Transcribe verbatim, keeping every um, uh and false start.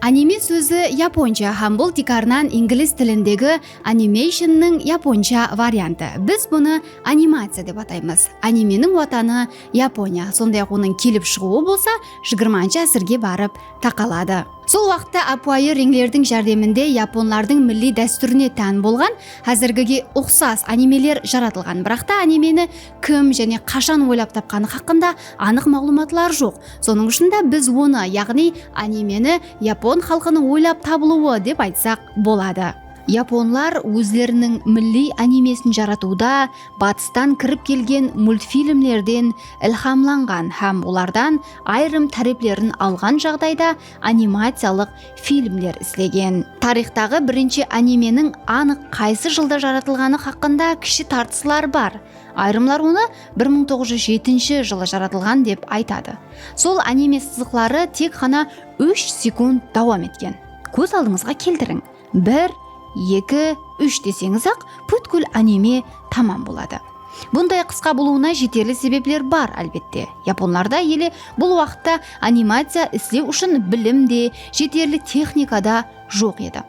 Anime sózi yaponsha hám bul tiykarınan inglis tilindegi animationnıń yaponsha variantı. Biz bunı animaciya dep ataymız. Animeniń watanı Yaponiya, sonday-aq onıń kelip shıǵıwı bolsa jigirmanshı ásirge barıp taqaladı. Sol waqıtta ápiwayı reńlerdiń járdeminde yaponlardıń milliy dástúrine tán bolǵan, házirgige uqsas animeler jaratılǵan. Biraqta animeni kim jáne qashan oylap tapqanı haqqında anıq maǵlıwmatlar joq. Sonıń ushın da biz onı, yaǵnıy animeni yapon xalqınıń oylap tabılıwı dep aytsaq boladı. Yaponlar ózleriniń milliy animesin jaratıwda batıstan kirip kelgen multfilmlerden ilhamlanǵan hám olardan ayırım táreplerin alǵan jaǵdayda animaciyalıq filmler islegen. Tariyxtaǵı birinshi animeniń anıq qaysı jılda jaratılǵanı haqqında kishi tartıslar bar. Ayırımlar onı bir mıń toǵız júz jetinshi jılı jaratılǵan dep aytadı. Sol anime sızıqları tek ǵana úsh sekund dawam etken. Kóz aldıńızǵa keltiriń. Bir, eki, úsh deseńiz-aq, pútkil anime tamam boladı. Bunday qısqa bolıwına jeterli sebepler bar, álbette. Yaponlarda ele bul waqıtta animaciya islew ushın bilim de, jeterli texnika da joq edi.